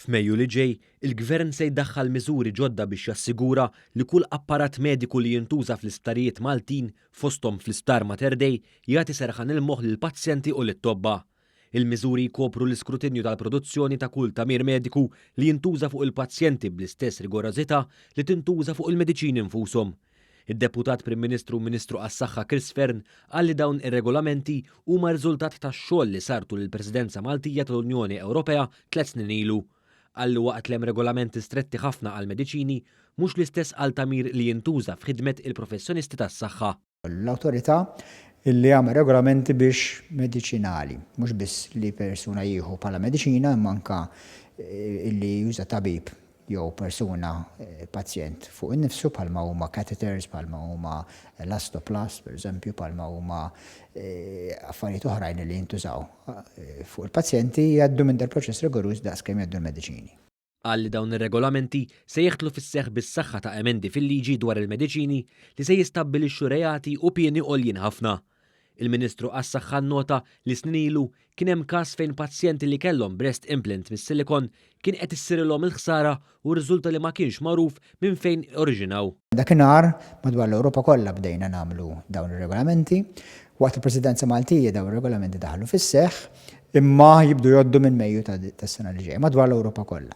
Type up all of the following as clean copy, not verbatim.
F'Mejju li ġej, il-Gvern se jdaħħal miżuri ġodda biex jassigura li kull apparat mediku li jintuża fl-isptarijiet Maltin, fosthom fl-Isptar Mater Dei, jagħti serħan il-moħħ lill-pazjenti u lit-tobba. Il-miżuri jkopru l-iskrutinju tal-produzzjoni ta' kull tagħmir mediku li jintuża fuq il-pazjenti bl-istess rigorożità li tintuża fuq il-mediċini nfushom. Id-Deputat Prim Ministru u Ministru għas-Saħħa Chris Fearne qal li dawn ir-regolamenti huma riżultat tax-xogħol li sar tul il-Presidenza Maltija tal-Unjoni Ewropea tlett snin ilu. Qal li waqt li hemm regolamenti stretti ħafna għall-mediċini, mhux l-istess għal tagħmir li jintuża f'ħidmet il-professjonisti tas-saħħa. L-awtorità li għamel regolamenti biex mediċinali, mhux biss li persuna jieħu bħala mediċina imma anke li juża tabib jew persuna pazjent fuq innifsu bħalma huma catheters, bħalma huma elastoplast pereżempju, bħalma huma affarijiet oħrajn li jintużaw fuq il-pazjenti jgħaddu minn dal-proċess rigoruż daqskemm jgħaddu l-mediċini. Qal li dawn ir-regolamenti se jidħlu fis-seħħ bis-saħħa ta' emendi fil-liġi dwar il-mediċini li se jistabbilixxu reati u pieni għoljin ħafna. Il-Ministru għas-Saħħa nnota li snin ilu kien hemm każ fejn pazjenti li kellhom breast implant mis-silikon kien qed issirilhom il-ħsara u rriżulta li ma kienx magħruf minn fejn oriġinaw. Dakinhar, madwar l-Ewropa kollha bdejna nagħmlu dawn ir-regolamenti. Waqt il-Presidenza Maltija dawn ir-regolamenti daħlu fis-seħħ, imma jibdu jgħoddu minn Mejju tas-sena li ġejja, madwar l-Ewropa kollha,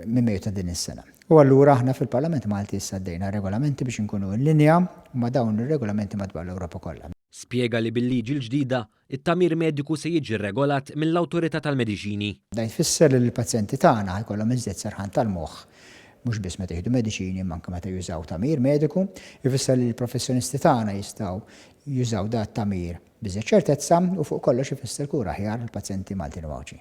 minn Mejju ta' din is-sena. U allura aħna fil-Parlament Malti issa għaddejna regolamenti biex inkunu in linja ma' dawn ir-regolamenti madwar l-Ewropa kollha. Spjega li bil-liġi l-ġdida, it-tagħmir mediku se jiġi rregolat mill-Awtorità tal-Mediċini. Dan jfisser li l-pazjenti tagħna ħa jkollhom iżjed serħan tal-moħħ mhux biss meta jieħdu mediċini imma anke meta jużaw tagħmir mediku. Ifisser li l-professjonisti tagħna jistgħu jużaw da t-tagħmir b'iżjed ċertezza u fuq kollox ifisser kura aħjar għall-pazjenti Maltin u Għawdxin.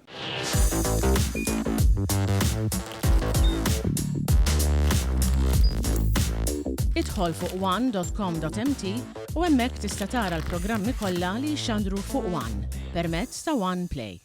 Idħol fuq one.com.mt u hemmhekk tista' tara l-programmi kollha li jixxandru fuq One permezz ta' One Play.